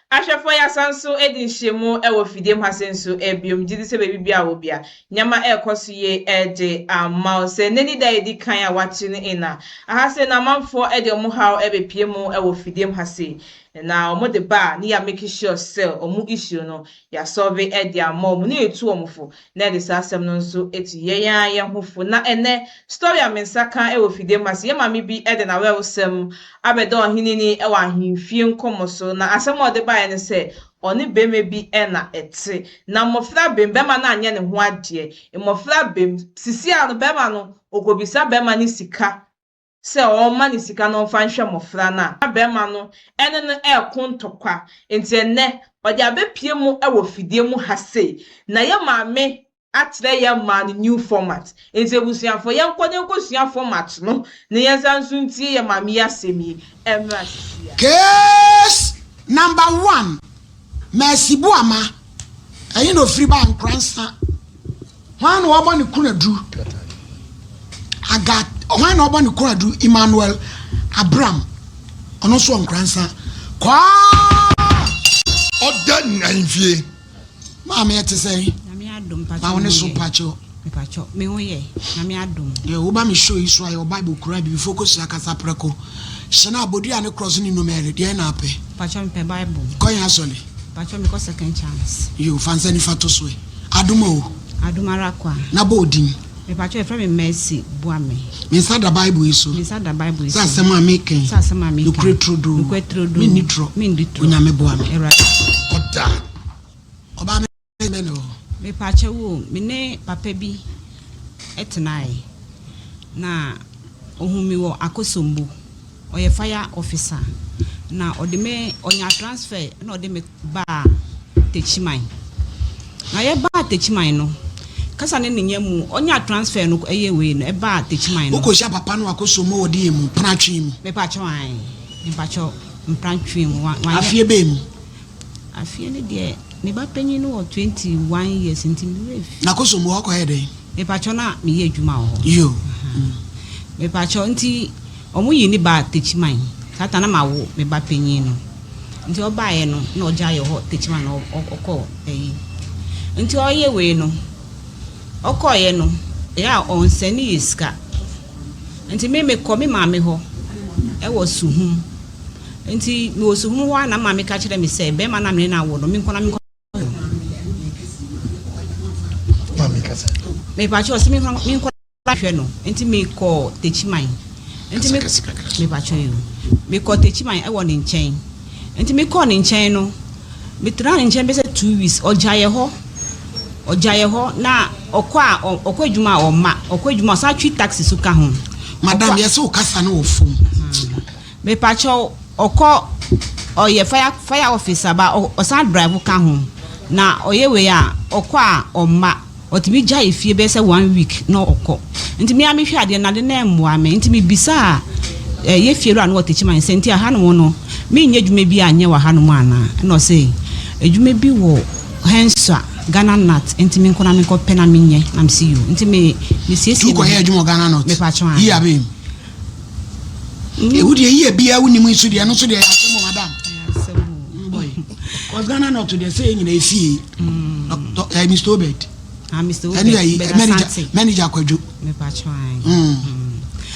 Ahwɛfoɔ, yɛasan so di nhyiamu wɔ fidie mu ha se nso biom. Gye di sɛ baabi biara wɔ bia nneɛma ɛrekɔ so yie de ama wo. Sɛ nnɛ ni da a ɛdi kan a wate no in a, aha se na amanfoɔ de wɔn haw bɛpie mu wɔ fidie mu ha se na wɔn de ba a, ne yɛ make sure sɛ wɔn issue no yɛasɔve de ama wɔn, ne yɛtu wɔn fo na yɛde saa asɛm no nso atu yɛn ara yɛn ho fo. Na ɛnnɛ story a me nsa ka wɔ fidie mu ha se, yɛn maame bi de n'awerɛhosɛm abɛda ɔhene ni wɔ ahemfie nkɔmmɔ so, na asɛm a ɔde baeɛ ne sɛ ɔne barima bi na ɛte, na mmɔfra bem, barima no anyɛ ne ho adeɛ. Mmɔfra bem sisi a no, barima no ɔkɔbisa barima no sika sɛ ɔmma ne sika na ɔmfa nhwɛ mmɔfra no a, barima no ne no reko ntɔkwa. Nti ɛnnɛ ɔde abɛpie mu wɔ fidie mu ha sei na yɛ maame akyerɛ yɛn mmaa no new format. Nti abusuafoɔ, yɛnkɔ na yɛnkɔsua format no na yɛnsan nso ntie yɛ maame yi asɛm yi mmra sisi a. Case number one, Mercy Boama, ɛyi na ofiri ba Nkoransa. Hwan na ɔbɔ ne kunadu? Aga, hwan na ɔbɔ ne kunadu? Emmanuel Abram, ɔno nso wɔ Nkoransa. Kwaa! Ɔda ahemfie. Maame, ɛte sɛn? Nyame adom, mpakyɛ. Ma wo ne so, mpakyɛ. Mepakyɛ, me ho yɛ, Nyame adom. Yɛ woba me show yi so a, yɛwɔ Bible kura bibifo kɔsua kasa prɛko hyɛ no abɔdua ne korɔ so ne numɛre deɛ na apɛ. Mpakyɛ, mepɛ Bible. Kɔyɛ asɔle. Mpakyɛ, mekɔ Second Chance. Yo, fa nsa nifa to so ɛ. Adom o. Adom ara kwa. Na bɔ odin. Mepakyɛ, yɛfrɛ me Mercy Boame. Me nsa da Bible yi so. Me nsa da Bible yi so. Sɛ asɛm a meka yi. Sɛ asɛm a meka. Nokorɛ turodoo. Nokorɛ turodoo. Menni torɔ. Menni torɔ. Onyame boa me. Awurade. Ɔda. Ɔbaa me bɛ ne hɔ. Mepakyɛ wo, me ne papa bi tenae na ohun mi wɔ Akosombo. Ɔyɛ fire officer na ɔde me, ɔnya transfer na ɔde me baa Techiman. Na yɛbaa Techiman no, kasa ne ne nya mu, ɔnya transfer no, ɛyɛ wei no, ɛbaa Techiman no. Wokɔhyia papa no Akosombo wɔ deɛ mu Pratwe mu? Mepakyɛ ae, mepakyɛ, Mpratwe mu. Wanyɛ. Afie bɛɛ mu? Afie no deɛ, me ba panyin no wɔ 21 years nti me werɛ fi. Na Akosombo hɔ kɔyɛ dɛn? Mepakyɛ, na meyɛ adwuma wɔ hɔ. Yo. Mepakyɛ, nti ɔmo yi ne ba Techiman saa ta na ma wo me ba panyin no, nti ɔbaeɛ no na ɔgya yɛ hɔ Techiman na ɔkɔ ɛyi, nti ɔyɛ wei no, ɔkɔɔyɛ no, ɛyɛ a ɔnsɛne yɛ sika, nti me mekɔ me maame hɔ ɛwɔ Suhum. Nti mewɔ Suhum hɔ a, na maame ka kyerɛ me sɛ bɛrima na mene no awo no, menkɔ na menkɔ. Maame kasa. Mepakyɛ, ɔsɛ menkɔ hwɛ no, nti mekɔ Techiman. Nti me Kasa kakra. Mepakyɛ yi o, mekɔ Techiman ɛwɔ ne nkyɛn. Nti mekɔɔ ne nkyɛn no, metena ne nkyɛn bɛsɛ 2 weeks. Ɔgyaeɛ hɔ, ɔgyaeɛ hɔ na ɔkɔ a ɔkɔ adwuma a, ɔma ɔkɔ adwuma, ɔsan twi taxi so ka ho. Madam, yɛsɛ wo kasa no wɔ fam. Mepakyɛ, ɔkɔ, ɔyɛ fire officer ba ɔsan drive ka ho na ɔyɛ wei a, ɔkɔ a ɔma ɔtumi gya efie bɛyɛ sɛ one week na ɔkɔ. Nti mmea mehwɛ adeɛ na ade na ɛmmoa me, nti mebisa a ɛyɛ fie wura no wɔ Techiman sɛ, nti ahanom no menyɛ adwuma bi anyɛ wɔ hanom anaa? Ɛna ɔsɛ adwuma bi wɔ Hɛnsa Ghana Nut, nti menkɔ na menkɔ pɛ na menyɛ. Na mesi yo, nti me mesiesie. Tu kɔyɛ adwuma wɔ Ghana Nut? Mepakyɛ yi abɛm ewu deɛ yie bia wonim nso deɛ, ɛno nso deɛ yɛ asɛm o, madam. Boy, cause Ghana Nut deɛ, sɛ yɛ nyina efie Dr. Mr Obed. Ah, Mr. Obed. Ɛne ayi Bɛda manager Sante. Manager Akwadwo. Mepakyɛ.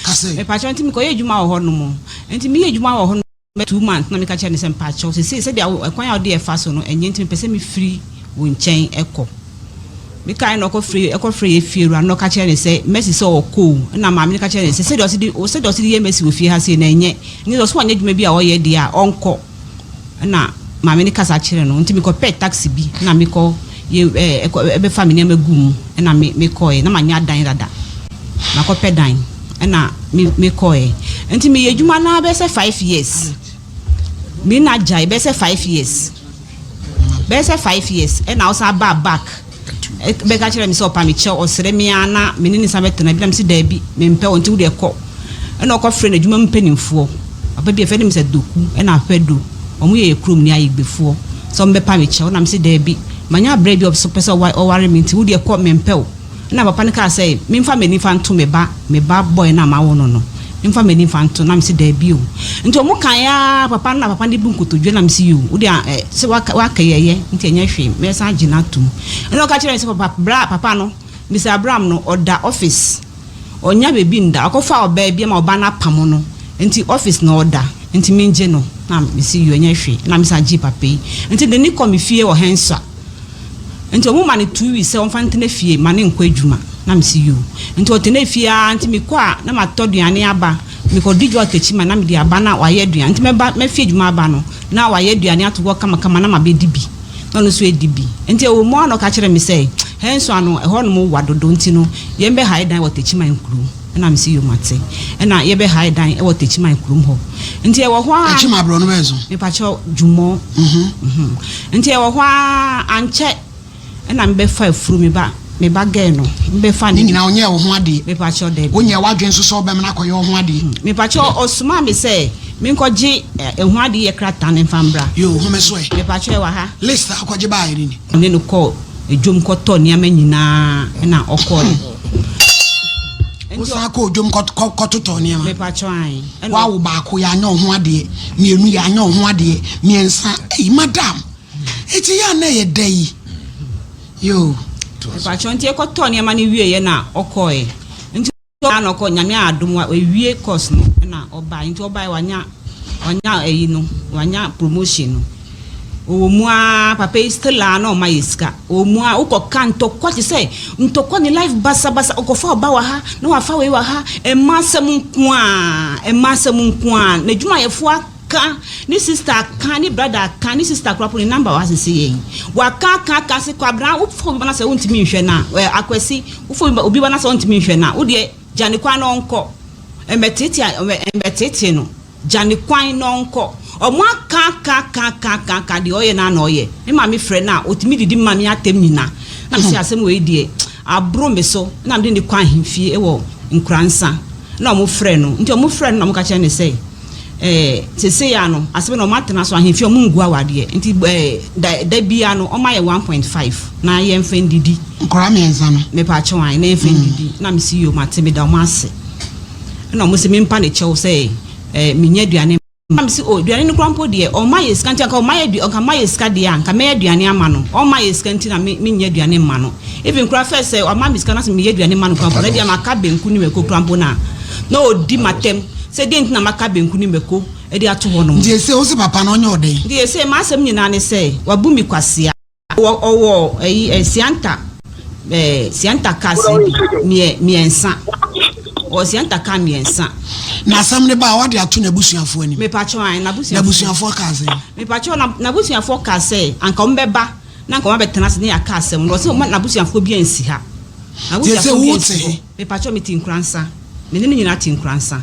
Kasa. Mepakyɛ, nti mekɔyɛ adwuma wɔ hɔ nom, nti meyɛ adwuma wɔ hɔ nom 2 months na meka kyerɛ ne sɛ, mpakyɛw, sesei sɛdeɛ ɛkwan a wode ɛfa so no ɛnyɛ, nti mepɛ sɛ mefiri wo nkyɛn ɛkɔ. Mekae na ɔkɔfrɛ, ɛkɔfrɛ yɛ fie wura na ɔka kyerɛ ne sɛ Mercy sɛ ɔkɔ o. Ɛna maame no ka kyerɛ ne sɛ sɛdeɛ ɔse de yɛ Mercy wɔ fie ha sei na ɛnyɛ, nti sɛ ɔso wanyɛ adwuma bi a ɔyɛ deɛ a, ɔnkɔ. Ɛna maame no kasa kyerɛ no, nti mekɔpɛɛ taxi bi na mekɔ yɛ ɛkɔ ɛbɛfa me nneɛma gu mu, ɛna me mekɔɛ na manya dan dada, makɔpɛ dan, ɛna me mekɔɛ. Nti meyɛ adwuma naa bɛyɛ sɛ 5 years, me na gyae bɛyɛ sɛ 5 years, bɛyɛ sɛ 5 years, ɛna ɔsan ba back bɛka kyerɛ me sɛ ɔpa me kyɛw, ɔsrɛ me ara na me ne ne nsa bɛtena bi, na me sɛ daabi, mempɛ wɔ, nti wo deɛ kɔ. Ɛna ɔkɔfrɛ n'adwuma mu mpanimfoɔ, papa bi a yɛfrɛ no sɛ Doku ɛna Afɛdo, ɔmo yɛ kurom ne ayigbefoɔ, sɛ ɔmo bɛpa me kyɛw, na me sɛ daabi, manya abrɛ bi a ɔpɛ sɛ ɔware me, nti wo deɛ kɔ, mempɛ wo. Ɛna papa no kaa sɛ memfa m'ani fa nto me ba boy no a mawo no, Memfa m'ani mfa nto na mese daabi o. Nti ɔmo kae aa papa no na papa no de bu nkotodwe na mese yoo wo deɛ ɛ sɛ waka waka yi ɛyɛ nti ɛnyɛ hwee mɛsan agye no atom. Ɛna ɔka kyerɛɛ me sɛ papa bra papa no Mister Abraham no ɔda office ɔnya baabi nda ɔkɔfa ɔbaa bi ama ɔbaa no apamo no nti office na ɔda nti mengye no na mese yoo ɛnyɛ hwee ɛna mesan gyee papa yi nti de no kɔ me fie wɔ Henswa. Nti ɔmo ma no 2 weeks sɛ ɔmfa ntena fie ma no nkɔ adwuma na mese yoo. Nti ɔtenaa fie aa nti mekɔ a na matɔ aduane aba, mekɔ di dwa ɔtakyi ma na mede aba na wayɛ aduane nti mɛba mɛfi adwuma aba no na wayɛ aduane ato hɔ kamakama na mabɛdi bi na ɔno nso adi bi. Nti ɛwɔ mu aa na ɔka kyerɛɛ me sɛ Hɛnso ano ɛhɔ nom wa dodo nti no yɛn bɛ hae dan wɔ Takyiman kurom ɛna mese yoo mate ɛna yɛbɛ hae dan ɛwɔ Takyiman kurom hɔ nti ɛwɔ hɔ aa. Takyiman abrɔno bɛn so? Mepakyɛw Dwumɔ. Nti ɛwɔ hɔ ara ankyɛ ɛna me bɛfa afuru me ba me ba girl no me bɛfa ne. Ne nyinaa ɔnyɛɛ wo ho adeɛ. Mepakyɛw dabi. Wonyɛɛ w'adwene nso sɛ wobɛma no akɔyɛ wo ho adeɛ. Mepakyɛw ɔsomaa me sɛ menkɔ gye ɛho adeyɛ krataa no mfa mbra. Yoo home so ɛ. Mepakyɛw ɛwɔ ha. List a wokɔgye baeɛ no ni. Ɔne no kɔɔ dwom kɔtɔɔ nneɛma nyinaa ɛna ɔkɔɔɛ. Wosan kɔɔ dwom kɔtotɔɔ nneɛma. Mepakyɛw ae. Woawo baako, yɛanyɛ wo ho adeɛ, mmienu, yɛanyɛ wo ho adeɛ, mmiɛnsa, ei madam, eti yɛ a na ɛyɛ dɛ yi, yoo. Mepakyɛw, nti yɛkɔtɔɔ nneɛma no wieeɛ na ɔkɔɔɛ, nti ɔkɔɔ na ɔkɔ, Nyame adom wawie course no na ɔbaeɛ, nti ɔbaeɛ wanya, wanya ayi no, wanya promotion no. Ɔwɔ mu aa papa yi still aa na ɔma yɛ sika ɔwɔ mu aa wokɔ ka ntɔkwa te sɛ ntɔkwa ne life basabasa ɔkɔfa ɔba wɔ ha na wafa wei wɔ ha mma asɛm nko aa mma asɛm nko aa n'adwumayɛfoɔ aka ne sister aka ne brother aka ne sister koraa po ne number wɔ ha sese yɛ yi waka aka aka se kwabena wofa obi ba na sɛ wontumi nhwɛ na ɛ akwasi wofa obi ba na sɛ wontumi nhwɛ na wodeɛ gya ne kwan na ɔnkɔ mmɛtete mmɛtete no Gya no kwan na ɔnkɔ. Ɔmo aka aka aka aka aka aka deɛ ɔyɛ no ara na ɔyɛ. Me maame frɛ no a, ɔtumi didi me maame atɛm nyina. Na mese asɛm wei deɛ aboro me so. Na mede no kɔ ahemfie wɔ Nkoransa. Na ɔmo frɛ no. Nti ɔmo frɛ no na ɔmo ka kyerɛ no sɛ ɛɛ sesei ara no asɛm no ɔmo atena so ahemfie ɔmo ngu awadeɛ. Nti ɛɛ da da biara no ɔma yɛ 1.5 na yɛnfa ndidi. Nkwadaa mmiɛnsa no? Mepaakyɛw ae na yɛnfa ndidi. Na mese yoo mate meda ɔmo ase. Ɛna ɔmo se mempa ne kyɛw sɛ eh mennya aduane mma. Mese oh aduane no koraa mpo deɛ ɔmma yɛ sika nti anka ɔma yɛ anka ɔma yɛ sika deɛ a anka mɛyɛ aduane ama no. Ɔmma yɛ sika nti na me mennya aduane mma no. Even koraa first sɛ wama me sika na sɛ meyɛ aduane ma no koraa mpo na ebia maka banku ne mako koraa mpo no a na ɔdi m'atɛm sɛ deɛn nti na maka banku ne mako de ato hɔ nom. Nti ese wose papa no ɔnyɛ wo dɛn? Nti ese m'asɛm nyinaa ne sɛ wabu me kwasea. Ɔwɔ ɔwɔ ɛyi ɛ sianta ɛɛ sianta cars yi bi mmiɛ mmiɛnsa ɔwɔ sianta car mmiɛnsa. Na asɛm no ba a wade ato n'abusuafoɔ anim. Mepakyɛw ae n'abusuafoɔ. N'abusuafoɔ kaa sɛn? Mepakyɛw na n'abusuafoɔ kaa sɛ anka wɔn bɛba na anka wɔn abɛtena ase ne yɛaka asɛm no ɔsɛ wɔn n'abusuafoɔ bi ansi ha. N'abusuafoɔ bi ansi hɔ. Mepakyɛw mete Nkoransa me ne no nyinaa te Nkoransa.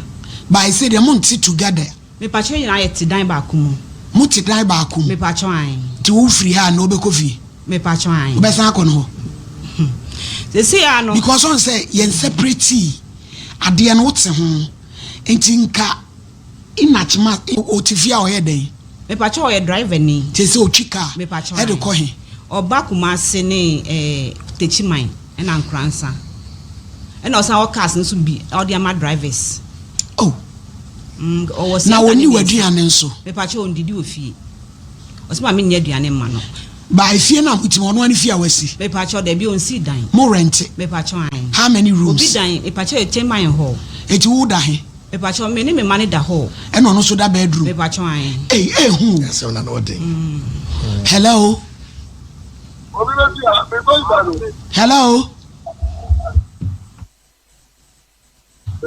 By sɛ deɛ monte together. Mepakyɛw yɛn nyinaa yɛ te dan baako mu. Mo te dan baako mu? Mepakyɛw ae. Nti wo firi ha anaa wobɛkɔ fie? Mepakyɛw ae. Wobɛsan akɔ no hɔ? Seesei ara no. Because ɔn sɛ yɛn separate adeɛ no wote ho nti nka Inachma ɔte fie a ɔyɛ dɛn? Mepakyɛw ɔyɛ driver ni. Seesei ɔtwi car Mepakyɛw ae. ɛde kɔ he? Ɔba Kumasi ne eh, Techiman ɛna Nkoransa. Ɛna ɔsan wɔ cars nso bi a ɔde ama drivers. Oh. Mm, ɔwɔ Na sianta ne ɔnni mmiɛnsa. w'aduane nso? Mepakyɛ ɔndidi wɔ fie. Ɔsɛ ma menyɛ aduane mma no. Ba efie no a mote mu, ɔno ara ne fie a wasi? Mepakyɛ dabi ɔnsii dan. Mo rɛnte? Mepakyɛ ae. How many rooms? Obi dan, mepakyɛ yɛ chamber and hall. Eti wo da he? Mepakyɛ me ne me mma no da hall. Ɛna ɔno nso da bedroom? Mepakyɛ ae. Ei, ehu o. Asɛm no ano ɔden. Hello? Hello?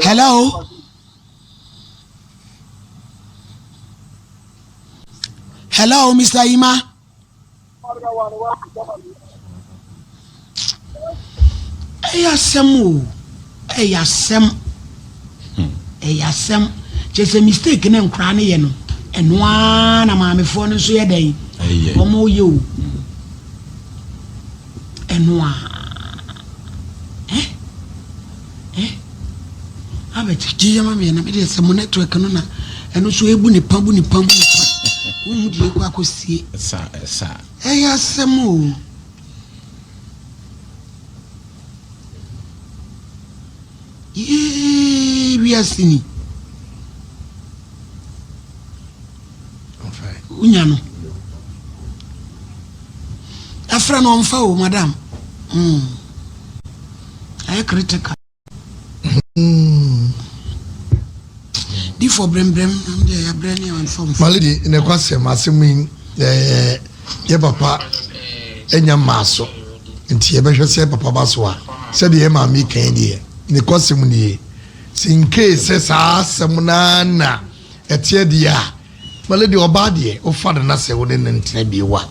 Hello? Hello, Mr. Ima? Ɛyɛ asɛm o, ɛyɛ asɛm, ɛyɛ asɛm. Kyerɛ sɛ mistake ne nkoraa no yɛ no, ɛno ara na maamefoɔ no nso yɛ dɛn? Wɔn yɛ o. Ɛno ara. Eh? Eh? Albert, gye yɛ ma me na me deɛ sɛ mo network no na ɛno nso ebu ne pa bu ne pa bu ne pa. Wohu deɛ ekɔ akɔsie. Ɛsa ɛsa. Ɛyɛ asɛm o. Yee wiase ni. Wonya no. Yɛafrɛ no ɔmfa o madam. Mm. Ɛyɛ critical. Mm. Difo brɛmbrɛm deɛ yɛabrɛ ne ɔmfa mfa. Malady ne kwasɛm asɛm yi ɛɛ yɛ papa anya mmaa so nti yɛbɛhwɛ sɛ papa ba so a sɛdeɛ yɛ maame kan deɛ ne kwasɛm nie sɛ nkee sɛ saa asɛm naa na ɛteɛ deɛ a Malady ɔbaa deɛ wofa no na sɛ wo ne no ntena bio a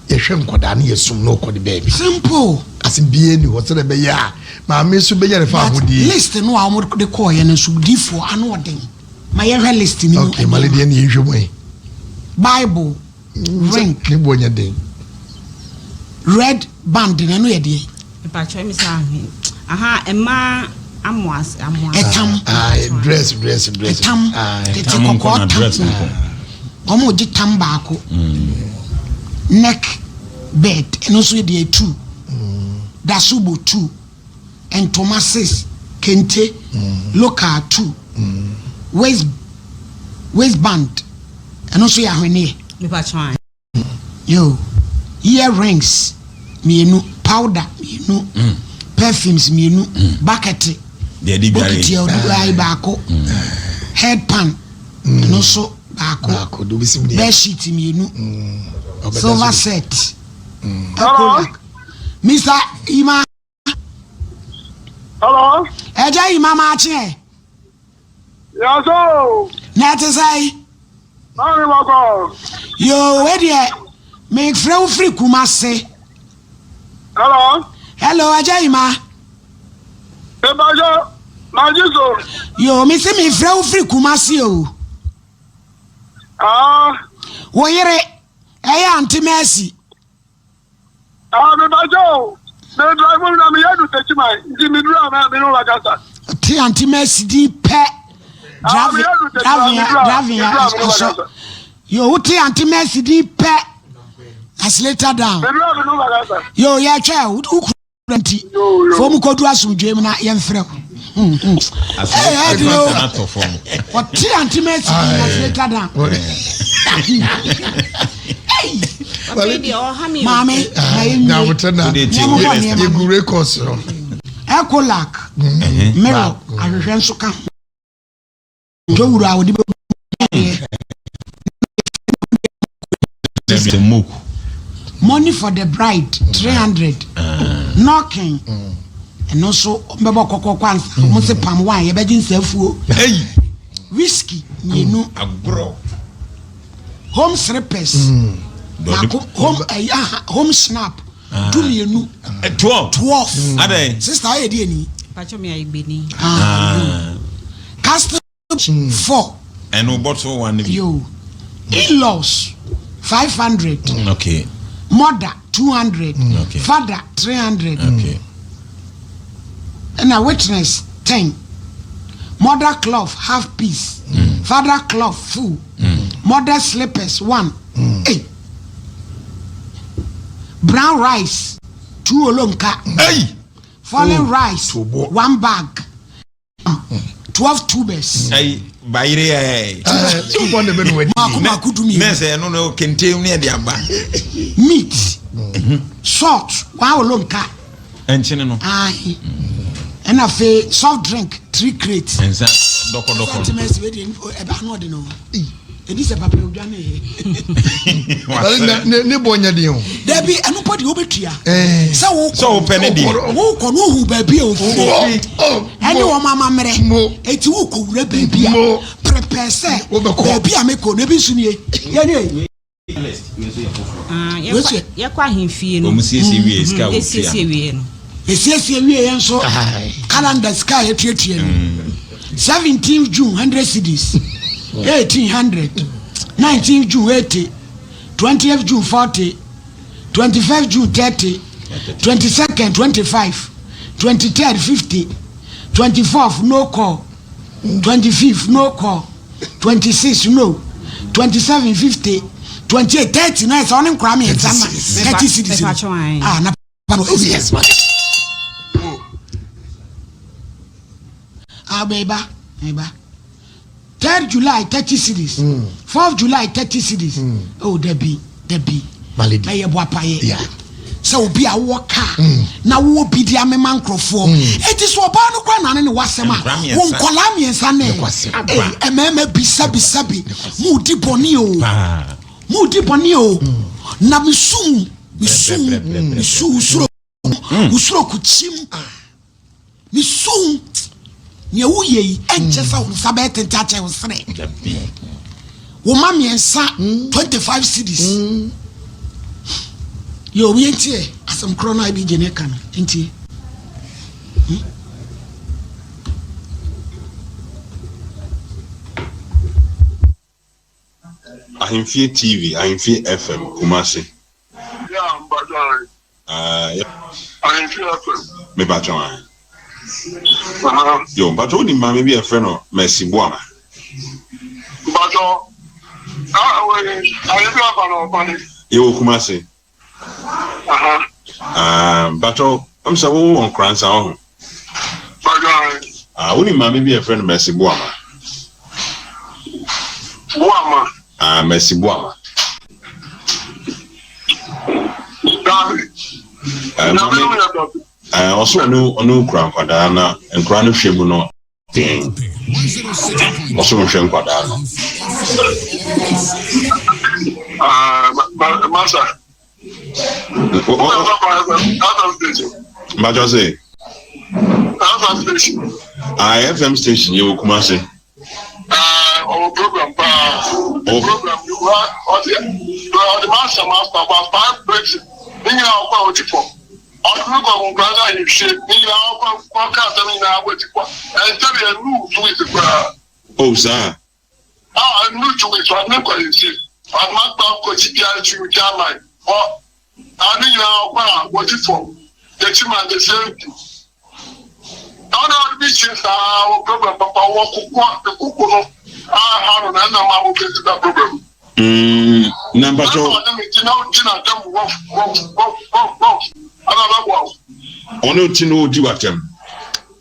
yɛhwɛ nkwadaa no yɛsum na ɔkɔ ne baabi. Simple. Asɛm biara nni hɔ sɛdeɛ ɛbɛyɛ a maame nso bɛnya ne But fahodie. list no a wɔde kɔɔeɛ no nso difoɔ ano ɔden. Ma yɛhwɛ list no mu Okay, Malady nneɛma. ɛne yɛnhwɛ mu ɛ. Bible, ring. Ne boɔ nyɛ den. Red band no ɛno yɛ deɛn? Mpakyɛw mi sɛ ahe aha ɛmaa amoa amoa. Ɛtam. Ah, dress dress dress. Ɛtam Ah, tete Tam nko kɔkɔɔ na tam. dress nko. Wɔn gye tam baako. Neck bed ɛno nso yɛ deɛ two. Dasobo two. Ntoma six. Kente local two. Waist waistband ɛno nso yɛ ahweneɛ. Mepakyɛw ahe. Yo, ear rings mmienu, powder mmienu, perfumes mmienu, bucket, Deɛ ɛde dware. bokiti a ɔde ayi baako, head pan ɛno nso baako, Baako, de obi sim deɛ. bed sheet mmienu, Ɔbɛda silver so. set, Ecolac. Mr. Ima, Hello? ɛgya Ima maakye ɛ, Yes, oh. na ɛte sɛ Maame Bɔkɔ. yo, wei deɛ mefrɛ wo firi Kumase. Hello? Hello, ɛgya Ima. Ìbàjẹ́, màjí so. Yo, mese mefrɛ wo firi Kumase o. Ah, Wo yere ɛyɛ Auntie Mercy. ah, mìbàjẹ́ o. Mi drive na mi yẹ du Techiman, nti mi dúró àmà mi ní wà kasa. Te Auntie Mercy din pɛ. Ah, Driving mi yɛ du Techiman, driving mi dúró àmà driving mi dúró àmà mi ní wà asɔ. kasa. Yo, wote Auntie Mercy din pɛ. Accelerator down. Mi dúró àmà mi ní wà kasa. Yo, yɛtwɛ wo kura nti. Yo, yo. Fo mu kɔdu asomdwoe mu na yɛmfrɛ wo. Hey, hey, yo. Atɔ fam. Ɔte Auntie Mercy din accelerator down. Hey, Papa yi deɛ ɔha mi o. maame, na yɛnwie. Na abotɛ na Wode tie Nneɛma bɔ wo nneɛma. yɛgu records no. Ecolac, mirror, ahwehwɛ nso ka ho. Dowuro a wɔde bɛbu adeɛ. The mook. Money for the bride 300. Knocking. Ɛno nso bɛbɔ kɔkɔ kwansa. Wɔn sɛ palm wine yɛbɛgye nsafuo. Hey! Whisky mmienu. Agorɔ. Home slippers. Baako home ɛyi aha home snap. 12. 12. 12. Adɛn? Sister ayɛ di eni. Mpakyɛw mi ayɛ gbeni. Ah. Castle four. Ɛno bottle one bi. Yo. In-laws 500. Mother 200. Father 300. Ɛna witness 10. Mother cloth half piece. Father cloth full. Mother slippers one. Hey. Brown rice two olonka. Hey! Fallen rice Tobo. one bag. 12 tubers. Ayi bayere ɛ. Sɛ ne bɛ no wadi. Mako mako 12. Nɛ sɛ ɛno no kente ne ɛde aba. Meat. Salt one olonka. Ɛnkyene no. Ayi. Ɛna afei soft drink three crates. Nsa dɔkɔdɔkɔ. Sentiments wey de ɛba ano ɔde no. Ebi sɛ papa odwa ne yɛ. Ne bɔ nyɛ den o. Dabi ɛno pɔ de wobɛtua. Eh. Sɛ wokɔ Sɛ wopɛ ne deɛ. Wokɔ no ohu baabi a ofiri. Oh, Ɛne wɔn amammerɛ. Mo. Eti wokɔ wura baabi a. Mo. Prepare sɛ Wobɛkɔ. baabi a mekɔ no ebi nso nie. Yɛne Ah, Wei yɛkɔ ahemfie no. Wɔn siesie wie sika wɔ Esiesie tua. wie no. Esiesie wie yɛn nso calendar sika a yɛtuatua no. 17 June 100 cedis. 1800. 19 June 80. 20th June 40. 21st June 30. 22nd 25. 23rd 50. 24th no call. 25th no call. 26 no. 27 50. 28 30 na ɛsɛ ɔne nkora mmiɛnsa na 30 cedis no. Mepakyɛw ae. Ah, na pa no. Yes, man. Ah, meba, meba. Third July 30 cedis, Fourth July 30 cedis. Oh dabi, dabi. Malady. Ɛyɛ boapayɛ. Yeah. Sɛ obi a wowɔ kaa na wowɔ bi de amema nkurɔfoɔ. Enti sɛ ɔbaa no koraa na ne ne wasɛm a, Nkwadaa mmiɛnsa. wo nkwadaa mmiɛnsa ne Nokwasɛm. Ei, mmarima bi sɛbisɛbi, modi bɔne o. Paa. Modi bɔne o. Na mesu, mesu, Brɛ, brɛ, brɛ, brɛ, mesu, wosuro, wosuro kukyim. Mesu, nea woyɛ yi, ɛnkyɛ sɛ wo nsa bɛyɛ tenten akyɛn wo serɛ. Dabi. Wo ma mmiɛnsa 25 cedis. Yɛ obi ntie asɛm korɔ no a ebi gye ne ka no ntie. Ahemfie TV, Ahemfie FM, Kumasi. Yeah, mpatsɔ. Ah, yeah. Ahemfie FM. Me patsɔ ahe. Yo, mpatsɔ wonim maame bi a yɛfrɛ no Mercy Boama? Mpatsɔ, ah, wei, Ahemfie FM na ɔfa ne. Yɛwɔ Kumasi. Ah, mpatsɔ, ɛm sɛ wowɔ Nkoransa wɔ ho. Mpatsɔ ahe. Ah, wonim maame bi a yɛfrɛ no Mercy Boama? Boama. Ah, Mercy Boama. Dabi. Eh, Nyame maame, no yɛ dɔbi. eh, ɔso ɔno ɔno kura nkwadaa na nkwadaa no hwɛ mu no den. Ɔso nhwɛ nkwadaa no. Ah, masa. FM station. Mpatsɔ se. FM station. Ah, FM station yɛ wɔ Kumasi. Ah, ɔwɔ program paa. Oh. Program bi wa ɔde ɔde ma asɛm afa ba five breaks ne nyinaa ɔkɔ a ɔti fam. Ɔde mi kɔ nkura na ahwehwɛ ne nyinaa ɔkɔ ɔka asɛm nyinaa ɔti fam. Ɛnkyɛn yɛ nu 2 weeks koraa. Oh, saa. Ah, ɛnu 2 weeks ɔde mi kɔ ahwehwɛ. Ɔde ma kpa kɔ ti bi akyi German hɔ. Ah, ne nyinaa ɔkɔ a ɔti fam. Yɛkyi ma the same thing. Ɔna ɔde bi kyi saa wɔ problem papa wɔ koko koko no aha no na ɛna ma wo kesi da problem. Na mpatsɔ. Ɛna ɔde mi gyina gyina dɛm wɔf wɔf wɔf wɔf wɔf ɛna bɛ bɔ awo. Ɔno ti no odi w'atɛm.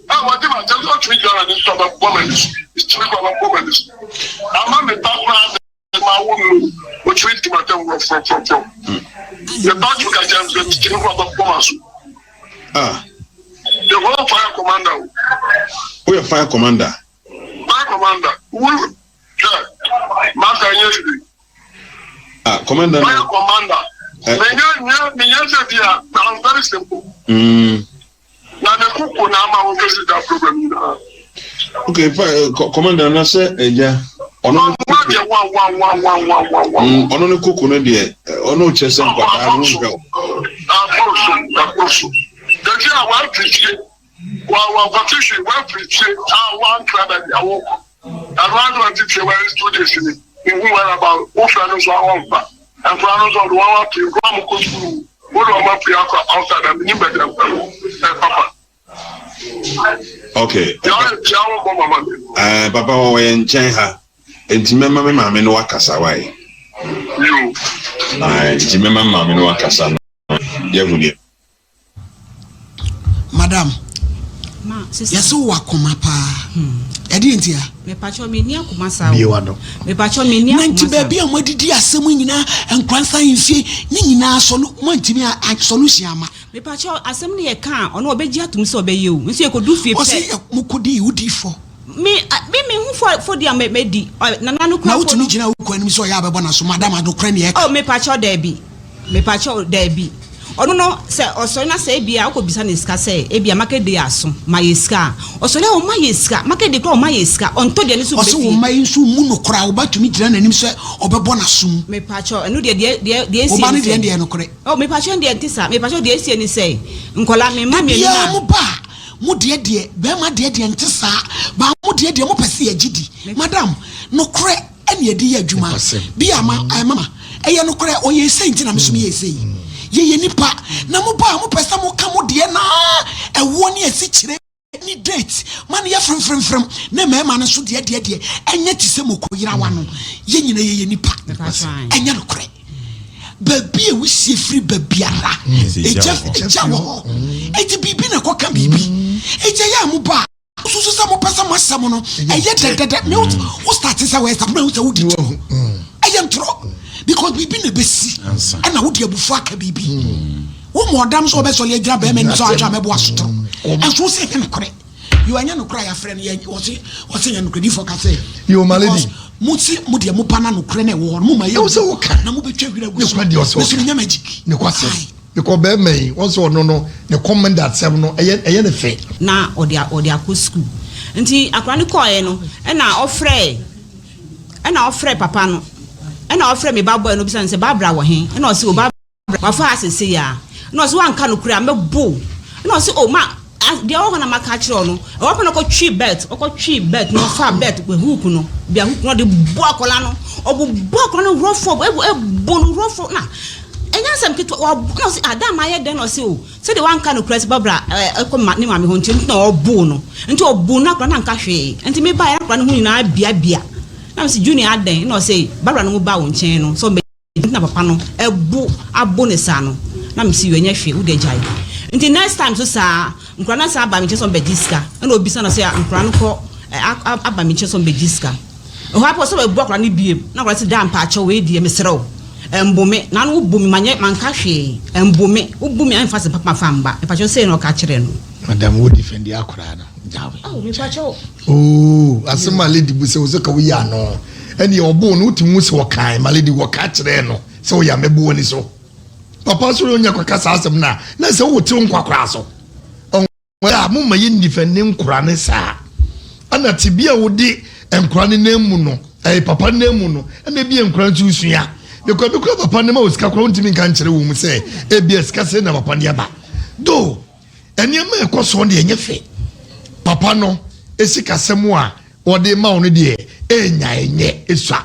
Ɛ wɔdi ma tɛm sɛ ɔtumi gyina n'ani so ɔbɛ bɔ m'ani so tumi kɔ ɔbɛ bɔ m'ani so ama mi ba koraa mi ma wo nu otumi di ma tɛm wɔf wɔf wɔf wɔf mi ba tumi ka kyɛn sɛ tumi kɔ ɔbɛ bɔ ma so. Ah. The whole fire commander o. Woyɛ fire commander. Fire commander wo hwɛ masa nye bi. Ah, commander. Fire commander. Menyɛ nyɛ menyɛ sɛ bi a I'm very simple. Na ne koko na ama wo kesi da problem nyinaa. Okay, fire commander na sɛ ɛgya. Ɔno ne koko. Wa wa wa wa wa wa wa. Ɔno ne koko no deɛ ɔno kyerɛ sɛ nkwadaa no nhwɛ o. Akoro so akoro so. Dɛsi a wafiri fie wa wa kɔte hwee wafiri fie a wankra baabi a wɔkɔ. Ɛno ano ɔte fie wɔ 2 days ni nhu wɛrɛ ba wofrɛ no nso a wɔmfa. Nkwadaa no nso ɔde wɔn apue nkwadaa mo kɔ sukuu wode wɔn apue akɔ outside a menim baabi a nkwadaa wɔ ɛ papa. Okay. Deɛ ɔyɛ bia wɔbɔ mama mi. Ɛɛ papa wɔ yɛn nkyɛn ha nti mɛma me maame no wakasa wae. Yo. Ɛɛ nti mɛma me maame no wakasa no yɛhu deɛ. Madam, Ma sister. yɛsɛ wowɔ akoma paa. Ɛdeɛ nti a? Mepakyɛw menni akoma saa o. Bie w'ano. Mepakyɛw menni Na akoma nti saa. baabi a moadidi asɛm nyinaa Nkoransa ahemfie ne nyinaa sɔlu moantumi a solution ama. Mepakyɛw asɛm no yɛ ka a ɔno ɔbɛgye atom sɛ ɔbɛyɛ o. Nso yɛkɔdu fie Ɔse pɛ. mokɔdii wodii fɔ. Me me me hu fɔ fɔdi a mɛdi. Nana no Na kura mpo wotumi no. gyina wo kwan anim sɛ ɔyɛ a bɛbɔ n'aso madam anokorɛ ne ɛka. Oh mepakyɛw daabi. Mepakyɛw daabi. Ɔno no sɛ ɔsɔre na sɛ ebia wokɔ bisa ne sika sɛ ebia market day aso ma yɛ sika a ɔsɔre a ɔma yɛ sika market day koraa ɔma yɛ sika ɔntɔ deɛ ne so Ɔse mbɛ wo fie. mma yi nso mmu no koraa wo ba tumi gyina n'anim sɛ ɔbɛbɔ n'aso mu. Mepakyɛw ɛno deɛ deɛ deɛ deɛ Wo esie ba ne no deɛ sɛ deɛ nokorɛ. Oh mepakyɛw deɛ nte saa mepakyɛw deɛ esie ne sɛ nkɔla me mma Da mmienu biara na. mo ba a mo deɛ deɛ bɛrima deɛ deɛ nte saa baa mo deɛ deɛ mo pɛ sɛ yɛgye di madam nokorɛ ɛne yɛde yɛ adwuma bi a ma eh, mama ɛyɛ nokorɛ ɔyɛ sei nti na me so meyɛ sei yɛyɛ nipa na mo ba a mo pɛ sɛ mo ka mo deɛ naa ɛwoɔ ne asikyire ne date ma no yɛ fremfremfrem ne mmarima no nso deɛ deɛ deɛ ɛnyɛ te sɛ moko yerawa no yɛ nyina yɛyɛ nipa ɛnyɛ nokorɛ baabi a wusie firi baabiara egya egya wɔ hɔ eti biribi na ɛkɔka biribi egya yɛ a mo ba a. mosusu sɛ mopɛ sɛ mo asɛm no ɛyɛ dɛdɛdɛ. Me wo start sɛ wɔyɛ start na wo sɛ wodi toro. Ɛyɛ ntorɔ because biribi na ɛbɛsi ɛna wode abufuo aka biribi. Wo ma ɔdam sɛ ɔbɛsɔre agyina bɛrima anim sɛ ɔahwɛ a mɛboa sotoro. Ɛnso wo sɛ ɛnyɛ nokorɛ. Yo ɛnyɛ nokorɛ a yɛafrɛ no yɛ ɔse ɔse yɛ nokorɛ difoɔ ka sɛ. Yo my lady. Because mo se mo deɛ mo pa na nokorɛ na ɛwɔ hɔ no mo ma yɛ Ɛwɔ sɛ woka. na mo bɛtwa wira gu so. Nokorɛ deɛ ɔsɛ Me so ɔka. menyɛ magic. Nokwasɛm. Aye. Because bɛrima yi wɔn sɛ ɔno no ne comment asɛm no ɛyɛ ɛyɛ ne fɛ. Na ɔde ɔde akɔ sukuu nti akwadaa no kɔɔɛ no ɛna ɔfrɛɛ ɛna ɔfrɛɛ papa no ɛna ɔfrɛɛ me ba bɔɛ no ɔbisa no sɛ Barbara wɔ he ɛna ɔse o Barbara Wafa ha sesei a? Ɛna ɔse woanka nokorɛ a mɛbo wo. Ɛna ɔse oh ma deɛ ɛwɔ hɔ na maka akyerɛ wo no. Ɛhɔ pɛ na ɔkɔtwee belt, ɔkɔtwee belt na ɔfaa belt hook no, bia hook no ɔde bɔ akwadaa no. Ɔbobɔ akwadaa no rɔfɔ, ɛbɔ no rɔfɔ na ɛnyɛ asɛm ketewa. Wabɔ na ɔse ah dan mayɛ dɛn na ɔse oh sɛdeɛ woanka nokorɛ sɛ Barbara ɛkɔ ma ne maame hɔ nti na ɔboo no. Nti ɔboo no akwadaa no anka hwee. Nti mebaeɛ na akwadaa no ho nyinaa abiabia. Na mese Junior adɛn? Ɛna ɔse Barbara no mo baa wo nkyɛn no sɛ ɔmmɛ Nti na papa no bo abo ne saa no na mese yoo ɛnyɛ hwee wode gyae nti next time so saa nkora no asan aba me nkyɛn sɛ ɔmbɛgye sika ɛna obisa no sɛ nkora no kɔ aba me nkyɛn sɛ ɔmbɛgye sika ɛhɔ apɔ sɛ wabu akora no biem na akora sɛ daa mpaakyɛw wei deɛ mesrɛ wo ɛmbo me na no wobu me manyɛ manka hwee ɛmbo me wobu me ɛmfa sɛ papa fa mba mepakyɛw sei na ɔka kyerɛ no. Madam wo defend akora no gyawe. Oh mepakyɛw. Oh asɛm a lady bu sɛ wo sɛ ka woyi ano ɛne ɔboo no wotumi hu sɛ ɔkae ma lady wɔka kyerɛɛ no sɛ woyɛ amɛbo w'ani so papa so ɔnya kɔka saa asɛm no a na sɛ wotew nkwa koraa so ɔnwɛ a moma yɛ nnifa ne nkora ne saa ɛna te bi a wode nkora ne nan mu no ɛyɛ papa nan mu no ɛna ebi nkora nso sua because ebi kora papa ne ma wɔ sika kora wontumi nka nkyerɛ wɔ mu sɛ ebi a sika sɛ na papa ne aba do Nneɛma a ɛkɔ soɔ deɛ ɛnyɛ fɛ. Papa no sikasɛm a ɔde ma wo no deɛ ɛnya ɛnyɛ ɛsua.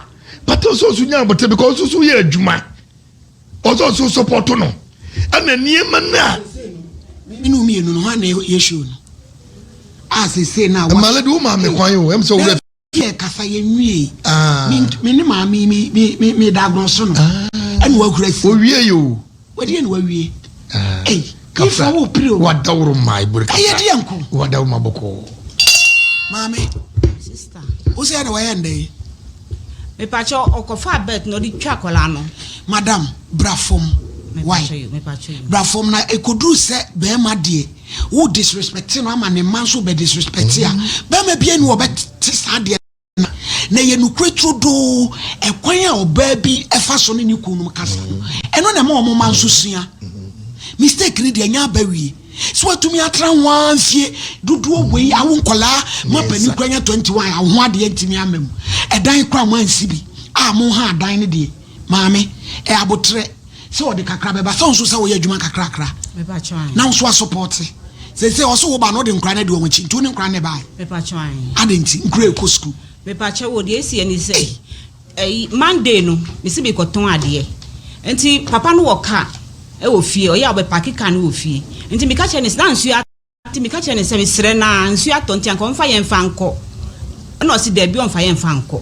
But ɔsɛ ɔso nya abotire because ɔso so yɛ adwuma. Ɔsɛ ɔso support no. Ɛna nneɛma no a. Me ne wo mmienu no hwan na yɛ show no? A sese na. Mmale de wo maame kwan o ɛm sɛ wo Yɛ kasa yɛ nwie. Ah. Me me ne maame me me me me da agorɔ so no. Ah. Ɛna wahura si. Owie yi o. Wadi ɛna wawie. Ah. Ɛy. Kafra wo pere o. Wadaworo ma ebore kasa. Ɛyɛ deɛ nko. Wadaworo ma bɔkɔɔ. Maame. Sister. Wo sɛ ɛna wayɛ ndɛ yi. Mepakyɛ ɔkɔfa belt na ɔde twa akwadaa no. Madam bra fam. Why? Bra fam na ekoduru sɛ bɛrima deɛ. Wo disrespect no ama ne mma nso bɛ disrespect a, bɛrima bi ani ɔbɛte saa deɛ na na ɛyɛ nokorɛ turodoo. Ɛkwan a ɔbaa bi ɛfa so ne ne kunu nom kasa no, ɛno na ɛma wɔn mma nso sua. Mistake no deɛ ɛnyɛ aba wie. Sɛ watumi atra ho ara mfie dodoɔ wei awo nkɔlaa ma panin kora nya 21 a ho adeɛ ntumi ama mu. Ɛdan kora mo ansi bi a mo ha adan no deɛ maame ɛyɛ abotrɛ. Sɛ ɔde kakra bɛba sɛ wo nso sɛ woyɛ adwuma kakrakra na wo nso asopɔte sese ɔso wo ba no wode nkora no adi wɔn akyi nti wo ne nkora no bae adɛn nti nkora ɛkɔ sukuu. Mepakyɛ wo deɛ esi ɛni sɛ ɛyi Monday no mesi mi kɔtɔn adeɛ nti papa no wɔ car ɛwɔ fie ɔyɛ a ɔbɛ paaki car no wɔ fie nti meka kyerɛ ne sɛ na nsuo Nti meka kyerɛɛ no sɛ mesrɛ no ara, nsuo atɔ nti anka ɔmfa yɛn mfa nkɔ. Ɛna ɔse daabi ɔmfa yɛn mfa nkɔ.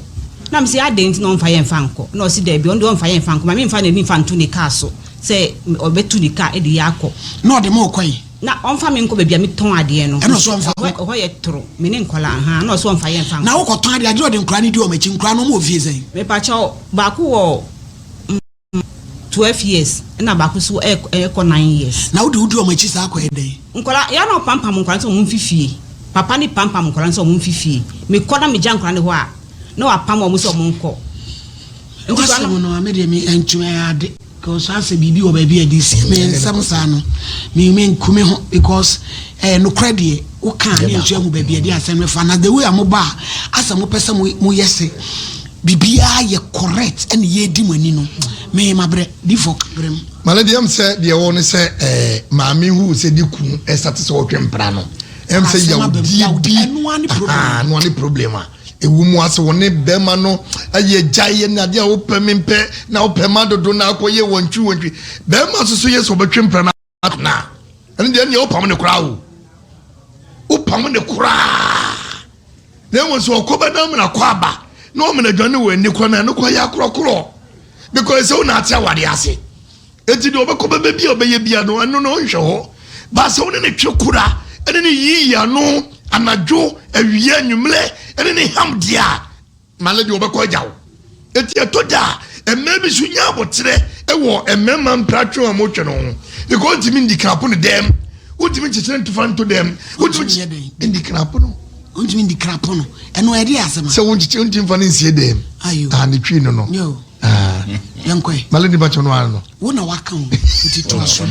Na mese adɛn nti na ɔmfa yɛn mfa nkɔ? Ɛna ɔse daabi ɔno deɛ ɔmfa yɛn mfa nkɔ, ma memfa n'ani mfa nto ne kaa so sɛ ɔbɛtu ne kaa de yɛn akɔ. Na ɔde mo rekɔ he? Na ɔmfa me nkɔ baabi a metɔn adeɛ no. Ɛna ɔse ɔmfa wo nkɔ? Ɛhɔ yɛ toro, me ne nkwadaa, ahaa, ɛna ɔse ɔmfa yɛn mfa nkɔ. Na wokɔtɔn adeɛ a, gye ɔde nkwadaa no di wɔn akyi, nkwadaa no wɔn wɔ fie sɛn? Mepakyɛw, baako wɔ. 12 years ɛna baako nso ɛkɔ 9 years. Na wode wodi wɔn akyi saa kɔyɛ dɛn? Nkwadaa yɛ na ɔpampam nkwadaa no sɛ wɔn mfi fie. Papa no pampam nkwadaa no sɛ wɔn mfi fie. Mekɔ na megya nkwadaa no hɔ a, na wapam wɔn sɛ wɔn nkɔ. Nti W'asɛm no me deɛ me ɛntumi ɛyɛ ade because asɛ biribi wɔ baabi a ɛde si me nsɛm saa no me me nku me ho because ɛyɛ nokorɛ deɛ woka a ne nso ahu baabi a ɛde asɛm no fa na the way a mo ba a asɛ mo pɛ sɛ mo mo yɛ se Biribiara yɛ correct ɛna yɛredi mo ani no me mabrɛ difɔ brɛ mu. Male deɛ ɛm sɛ deɛ ɛwɔ ne sɛ ɛɛ maame hu sɛ ne kun ɛsate sɛ ɔtwe mpena no ɛm sɛ yawdie bi ahaa ɛnoa ne problem a ɛwɔ mu ase wɔne bɛrima no ayɛ gyaeɛ ne adeɛ a wopɛ me mpɛ na wopɛ ma dodo na akɔyɛ wɔntwi wɔntwi bɛrima nso so yɛ sɛ ɔbɛtwe mpena no Na ɛno deɛ ɛnneɛ wopam no koraa o wopam no koraa na mmom sɛ ɔkɔ bɛ na amena kɔ aba na ɔmena dwane wɔ ani kɔ na ɛno kɔ yɛ akorɔkorɔ because sɛ wo na ate awade ase eti deɛ ɔbɛkɔ bɛbɛ bi a ɔbɛyɛ bia no ɛno no ɔnhwɛ hɔ baasa wo ne ne twe kora ɛne ne yiyi ano. Anadwo, awia, anwummerɛ ɛne ne ham deɛ a, Male deɛ ɔbɛkɔ agya wo. Eti ɛtɔ da a mmaa bi so nya aboterɛ wɔ mmarima mpratwe a wɔtwe no ho because wontumi ndi krapo no dɛm, wontumi nkyekyere ntofa nto dɛm, wontumi ndi krapo no. Wontumi ndi krapo no. Ɛno ɛde asɛm a. Sɛ wonkyekyere wontumi nfa no nsie dɛm. Ayo. Ah ne twi no no. Yo. Ah. Yɛnkɔɛ. Male nipa kyɛw no ara no. Wo na waka o. Nti to aso.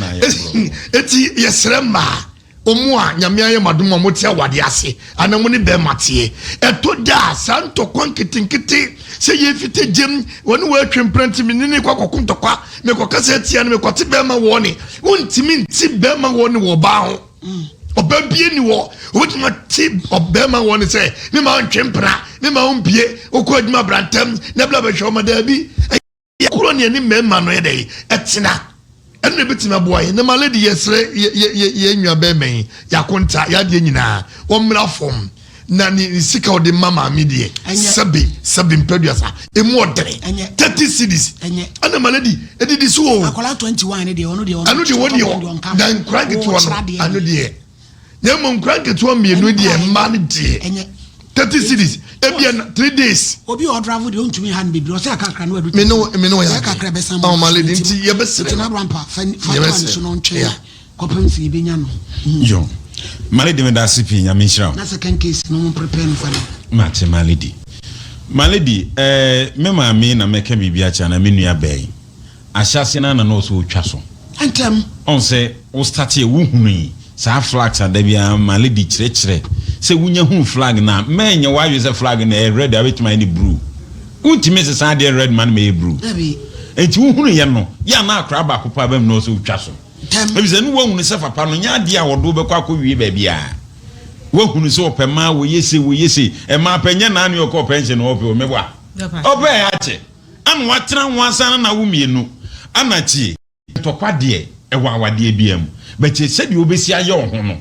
Eti yɛsrɛ mmaa. Wɔn a Nyame ayɛ mo adom a mote awadeɛ ase anaa mo ne bɛɛma teɛ, ɛtɔ da a saa ntɔkwa nketenkete sɛ yɛfite gyem, wɔne wei atwe mpena nti mene no rekɔ akɔko ntɔkwa, mekɔkasa atia no, mekɔte bɛɛma wɔ ne, wontumi nte bɛɛma wɔ ne wɔ ɔbaa ho. Ɔbaa bie ni hɔ, wobɛtumi ate ɔbɛɛma wɔ ne sɛ, me ma wontwe mpena, me ma wompie, wokɔ adwuma bra ntɛm, na bla bɛhwɛ wo ma daabi. Yɛ korɔ ne yɛne mmarima no yɛ dɛ ɛtena ɛno na ebetumi aboa yɛn na ma lady yɛsrɛ yɛ yɛ yɛ yɛn nua bɛrima yi yakonta yadeɛ nyinaa wɔmmra fam na ne ne sika ɔde ma maame deɛ sɛbe sɛbe mpɛduasa emu ɔdene 30 cedis ɛna ma lady edidi so o akwadaa 21 ne deɛ ɔno deɛ ɛno deɛ wɔdeɛ hɔ na nkura nketewa no ɛno deɛ Na mmom nkura nketewa mmienu deɛ mmaa no deɛ 30 cedis ebia na 3 days. Obi a ɔdravo deɛ ɔntumi ha no bebree ɔsɛ akakra no adu. Me ne me ne ɔyɛ kakra bɛsan mu. Ɔma lady nti yɛbɛsrɛ. Nti na rampa fa fa to ne so no ntwɛn kɔpem sɛ yɛbɛnya no. Yo. Ma lady meda ase pii Nyame nhyira wo. Na second case no mo prepare no fa no. Mate ma lady. Ma lady eh me maame na mɛka biribi akyerɛ anaa me nua bɛn. Ahyɛaseɛ no ara na na ɔsɛ ɔtwa so. Ntɛm. Ɔhu sɛ wo starteɛ wo hunui saa flags a da biara ma lady kyerɛkyerɛ sɛ wo nya hunu flag no a mma ɛnyɛ w'adwene sɛ flag no ɛyɛ red a wobɛtumi ayɛ no bruu. Wo ntumi nsesa adeɛ red ma no mɛyɛ bruu. Dabi. Nti wo hunuiɛ no yɛ a na akwadaa baako paa ba mu na ɔsɛ ɔtwa so. Ntɛm. Efisɛ ne woahunu sɛ papa no nyɛ adeɛ a ɔde wo bɛkɔ akɔwie baabiara. Woahunu sɛ ɔpɛ mmaa wɔyɛ sei wɔyɛ sei. Mmaa pɛ nyɛ naa ne ɔkɔɔ pɛnhye na ɔpɛ o meboa. Ɔpɛ akyɛ. Ana watena ho ansa na nawo mienu ana tie. Ntɔkwa deɛ ɛwɔ awadeɛ biara mu but sɛdeɛ wobɛsi ayɛ wo ho no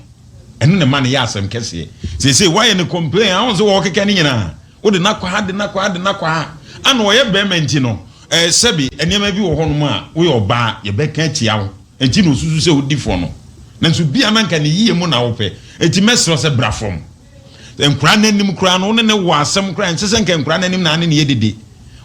ɛno na ɛma no yɛ asɛm kɛseɛ. Seesei woayɛ no complain a wohu sɛ wɔkeka ne nyinaa wode no akɔ ha de no akɔ ha de no akɔ ha ana ɔyɛ barima nti no ɛɛ sɛbe nneɛma bi wɔ hɔnom a woyɛ ɔbaa yɛbɛka atia wo nti na osusu sɛ wodi fɔ no nanso bia na nka ne yie mu na wopɛ nti mɛsrɛ sɛ bra fam. Nkwadaa no anim koraa no, wo ne no wɔ asɛm koraa, ɛnsɛ sɛ nka nkwadaa no anim na ane ne yɛ dede.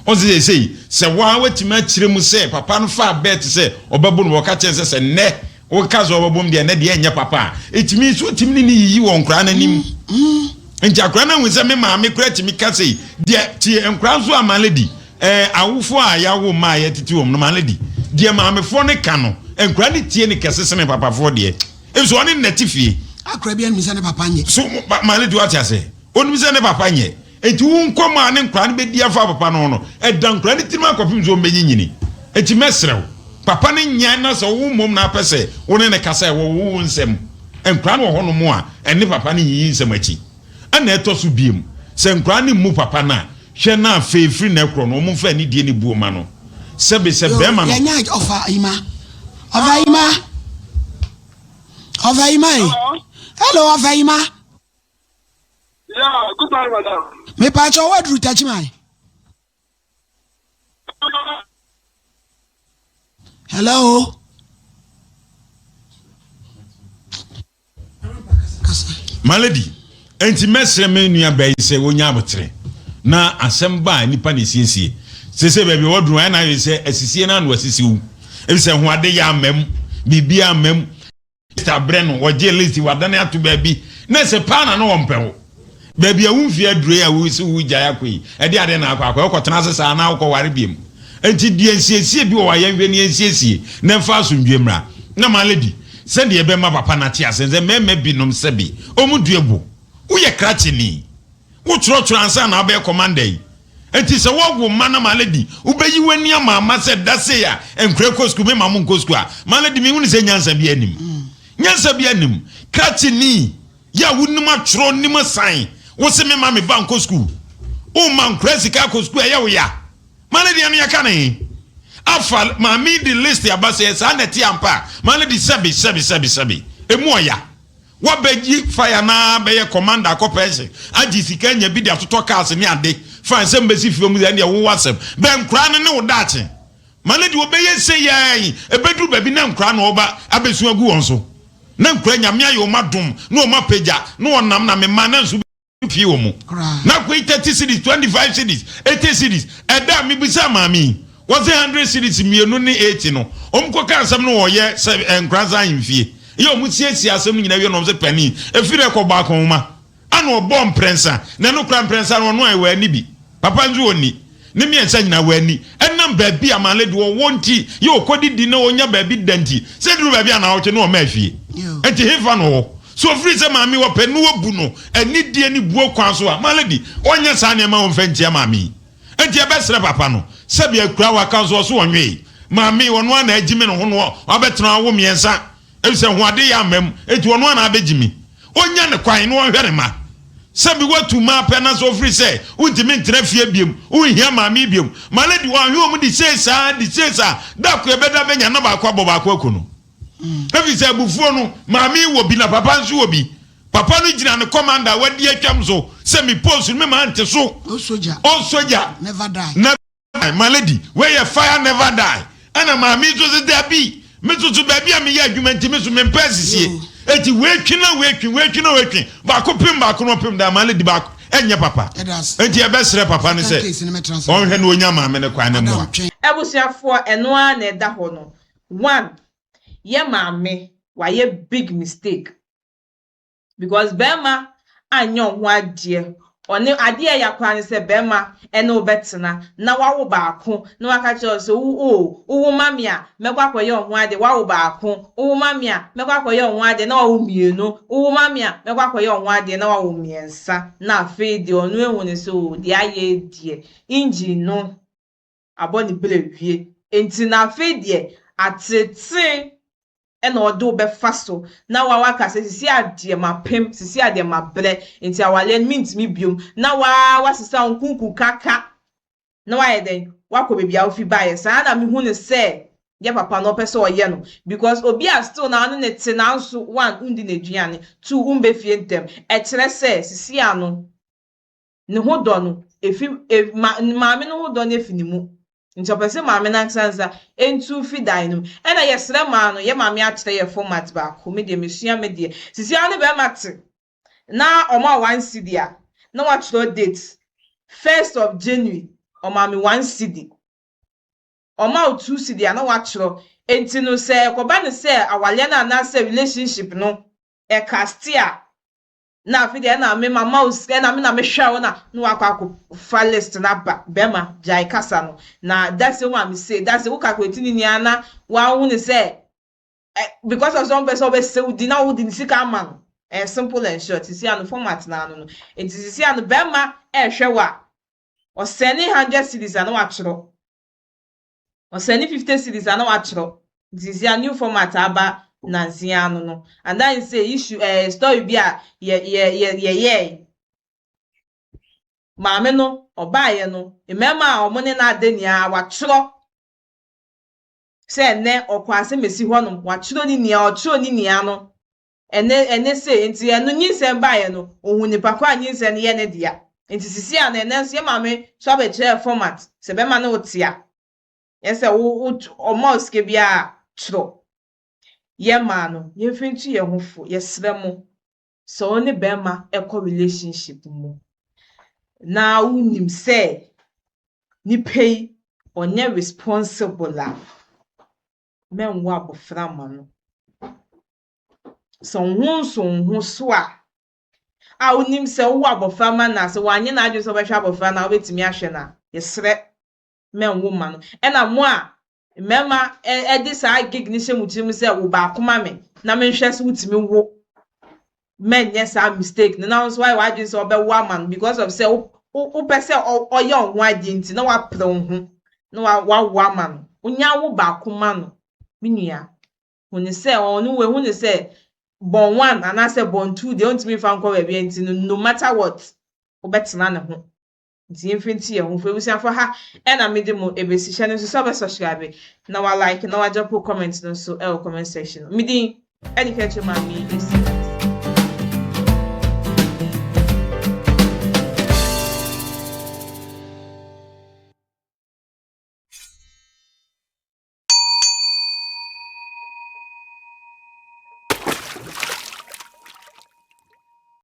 Ɔn sɛ seesei, sɛ wo ara woatumi akyerɛ mu sɛ papa no faa bɛɛt sɛ ɔbɛbo no, wɔka kyerɛ no sɛ sɛ nnɛ woka sɛ ɔbɛbom deɛ, ɛnnɛ deɛ ɛnyɛ papa a, ɛtumi nso wotumi ne no yiyi wɔ nkwadaa no anim. Nti akwadaa no ahu sɛ me maame koraa tumi ka sei deɛ, tie nkwadaa nso a malady, ɛɛ awofoɔ a yɛawo mma a yɛtete wɔn no malady, deɛ maamefoɔ no ka no, nkwadaa no tie no kɛse sene papafoɔ deɛ. Nso ɔne no na ɛte fie. Akora bi anim sɛ ne papa nyɛ. So maame de wate ase? Onim sɛ ne papa nyɛ. Enti wo nkɔmmɔ a ne nkora no bɛdi afa papa no ho no, ɛda nkora no tirim akɔpem sɛ wɔbɛnyinyini. Enti mɛsrɛ wo, papa no nyɛ na sɛ wo mmom na apɛ sɛ wo ne no kasa a, ɛwɔ wo nsam. Nkora no wɔ hɔnom a, ɛne papa no nyiyi nsɛm akyi. Ɛna ɛtɔ so biom, sɛ nkora no mmu papa no a, hwɛ na afei firi na ɛkorɔ no, wɔmfa anidie ne buo ma no. Sɛbe sɛ Yo, bɛrima no. yɛnyɛ ɔfa ayima. Ɔfa ayima. Ɔfa ayima yi. Hello, ɔfa ayima. Yeah, good morning, madam. Mepaakyɛ ɔwɔ aduru takyiman. Hello. Malady, enti mɛsrɛ me nua baa yi sɛ wɔnya abotere na asɛm ba a nipa na esiesie. Sese baabi a wɔduru ayɛ n'ayɛ sɛ asisie no ano asisi wo. Efisɛ ho ade yɛ ama mu, biribi ama mu. List abrɛ no, wɔgye list wadane ato baabi. Na sɛ paa na na wɔmpɛ wo. Baabi a wo mfeɛ aduru yi a wo se wogyae akɔ yi, ɛde adeɛ na akɔ akɔ, wokɔtena ase saa anaa wokɔware biom. Enti deɛ nsiesie bi wɔ hɔ a yɛnhwɛ na yɛnsiesie na ɛmfa asomdwoeɛ mmra. Na ma lady, sɛdeɛ ɛbɛma papa no ate aseɛ sɛ mmarima binom sɛbe wɔn due bo. Woyɛ krakyeni. Wotwerɛtwerɛ ansa na wobɛyɛ commander yi. Enti sɛ woawo mma na ma lady, wobɛyi w'ani ama ama sɛ da sei a nkwadaa kɔ sukuu, memma mo nkɔ sukuu a, ma lady menhunu sɛ nyansa biara nnim. Nyansa biara nnim. Krakyeni. Yɛ a wonim atwerɛ nim asan wo se me ma me ba nkɔ sukuu wo ma nkora sika akɔ sukuu ɛyɛ wo ya ma ne deɛ no yɛka ne he afa maame de list aba sɛ saa na ɛte ampa a ma ne de sɛbe sɛbe sɛbe sɛbe emu ɔya wabɛgye fire na bɛyɛ commander akɔ pɛnhye agye sika anya bi de atotɔ cars ne ade fine sɛ mbɛsi fie mu sɛ ɛndeɛ wowɔ asɛm bɛn nkora no ne wo daakye ma ne deɛ wɔbɛyɛ sɛ yɛn ɛbɛduru baabi na nkora na ɔba abɛsu agu wɔn so. Na nkura Nyame ayɛ wɔn adom na wɔn apagya na wɔnam na me mma na nso pii wɔ mu. Na kɔ yi 30 cedis, 25 cedis, 80 cedis. Ɛda a mebisaa maame yi, wɔse 100 cedis mmienu ne 80 no, wɔn kɔ ka asɛm no wɔyɛ sɛ eh, Nkoranza ahemfie. Yɛ wɔn siesie asɛm no nyinaa wie na wɔn sɛ panin, ɛfiri dɛ kɔ bɔ akɔnhoma. Ana ɔbɔɔ mprɛnsa, na ɛno koraa mprɛnsa no ɔno ɛ wanni bi. Papa nso ɔnni. Ne mmiɛnsa nyinaa wanni. Ɛnam baabi a Maame Lady ɔwɔ nti, yɛ ɔkɔdidi na ɔnya baabi da nti, sɛ ɛduru baabi a naawɔtwe na ɔma afie. Nti hefa na ɔwɔ? So ɔfiri sɛ maame ɔpɛ na wabu no anidie ne buo kwan so a, Maame Lady ɔnyɛ saa nneɛma ɔmfa ntia maame yi. Nti ɛbɛsrɛ papa no, sɛbi akura waka nso ɔso ɔnwee. Maame yi ɔno ara na agyimi ne ho na wabɛtena awo mmiɛnsa. Efisɛ ho ade yɛ amma mu, enti ɔno ara na abegye me. Onnya ne kwan na ɔnhwɛ ne mma. Sɛ bi watu mma pɛ na sɛ ɔfiri sɛ wontumi ntena fie biom, wonhia maame yi biom. Ma lady ɔnhwɛ wɔn de sei saa, de sei saa, da ko ɛbɛda bɛnya na baako abɔ baako aku no. Efisɛ abufuo no, maame yi wɔ bi na papa nso wɔ bi. Papa no gyina ne commander a wadi atwam so sɛ me post no me maa nte so. O soldier. O soldier. Never die. Never die my lady wei yɛ fire never die ɛna maame nso sɛ dabi me nso so baabi a meyɛ adwuma nti me so mempɛ asisie eti wei twe na wei twe wei twe na wei twe baako pem baako na ɔpem daa my lady baako ɛnyɛ papa enti ɛbɛsrɛ papa no sɛ ɔnhwɛ na ɔnya maame no kwan ne mmoa. Abusuafoɔ ɛno ara na ɛda hɔ no one yɛ maame wayɛ big mistake. Because bɛɛma anyɛ wo ho adeɛ, ɔne adeɛ a ɛya koraa ne sɛ bɛɛma ɛne wo bɛtena na wawo baako na waka kyerɛ wo sɛ wo oo wowo ma me a mɛkɔ akɔyɛ wo ho adeɛ, wawo baako, wowo ma me a mɛkɔ akɔyɛ wo ho adeɛ na wawo mmienu, wowo ma me a mɛkɔ akɔyɛ wo ho adeɛ na wawo mmiɛnsa na afei deɛ ɔno ahu ne sɛ oo deɛ ayɛ yi deɛ engine no abɔ ne bra wie nti na afei deɛ ateetee na ɔde wo bɛfa so na wa waka sɛ sisi adeɛ mapem sisi adeɛ mabrɛ nti awareɛ no mentumi biom na wa wasesa wo nkunku kaka na wayɛ dɛn wakɔ baabi a wofi baeɛ saa na mehu no sɛ yɛ papa no ɔpɛ sɛ ɔyɛ no because obi a still na ɔne ne te nanso one wondi n'aduane two wombɛ fie ntɛm ɛkyerɛ sɛ sisi ano ne ho dɔ no efi e ma maame no ho dɔ no efi ne mu. Nti ɔpɛ sɛ maame no ankasa nsa ntu fi dan no mu. Ɛna yɛsrɛ maa no, yɛ maame akyerɛ yɛ format baako, me deɛ mesua me deɛ. Sisi ara ne bɛrima te na ɔma one cedi a, na watwerɛ date, first of January ɔmaa me one cedi. Ɔma wo two cedi a na watwerɛ. Nti no sɛ ɛkɔba no sɛ awareɛ no anaasɛ relationship no ɛkaste a, Na afei deɛ ɛna me mama wo sika ɛna me na mehwɛ wo na na wakɔ akɔ fa list no aba bɛrima gyae kasa no na dase wo maame se dase wo calculate ne nyinaa na wahu ne sɛ eh, because of sɛ ɔmpɛ sɛ ɔbɛsɛ wo di na wode ne sika ama no ɛyɛ simple and short sisi ano format na ano no nti sisi ano bɛrima ɛrehwɛ wo a ɔsɛne hundred cedis a na watwerɛ Ɔsɛne 50 cedis a na wakyerɛw nti sisi a new format aba nansa yi ano no and that is say issue eh, story bi a yɛ yɛ yɛ yɛyɛe maame no ɔbaeɛ no mmarima a wɔn ne no ada nyinaa wakyerɛ sɛ ɛnɛ ɔkɔ asɛmasi hɔnom wakyerɛ ne nua ɔkyerɛ ne nua no Ɛne, ɛne se, nti ɛno nyinsɛn baeɛ no, ɔhuu nipa korɔ a nyinsɛn no yɛ ne dea. Nti sisi a no, ɛnɛ nso yɛ maame nso abɛkyerɛɛ format, sɛ bɛma ne wo te a, yɛ sɛ wo, wo, ɔma wo sika biara a, twerɛ. Yɛ maa no, yɛmfa ntu yɛn ho fo, yɛsrɛ mo, sɛ wo ne bɛrima kɔ relationship mu, na wonim sɛ nipa yi, ɔnyɛ responsible a, mɛnwo abɔfra mma no. Sɛ wo ho nso wo ho so a, a wonim sɛ wowɔ abɔfra ma no a, sɛ wanyɛ n'adwene sɛ ɔbɛhwɛ abɔfra no a, wobɛtumi ahwɛ no a, yɛsrɛ mɛnwo mma no. Ɛna mo a mmarima de saa gig no hyɛ mo tirim sɛ wo baako ma me na menhwɛ sɛ wotumi wo, mɛnyɛ saa mistake no na wo nso wayɛ w'adwene sɛ ɔbɛwo ama no because of sɛ wopɛ sɛ ɔyɛ wo ho adeɛ nti na wapere wo ho na wawo ama no. Wonya wo baako ma no, me nua, hu no sɛ ɔno wahu no sɛ born one anaasɛ born two deɛ ɔntumi mfa nkɔ baabi nti no no matter what wobɛtena ne ho nti yɛmfa nti yɛn ho fo abusuafo ha ɛna mede mo ɛbɛsi hyɛ no nso sɛ wobɛsubscribe na wa like na wa drop comment no nso ɛwɔ comment section no medin ɛde ka kyerɛ maame yi ɛsi.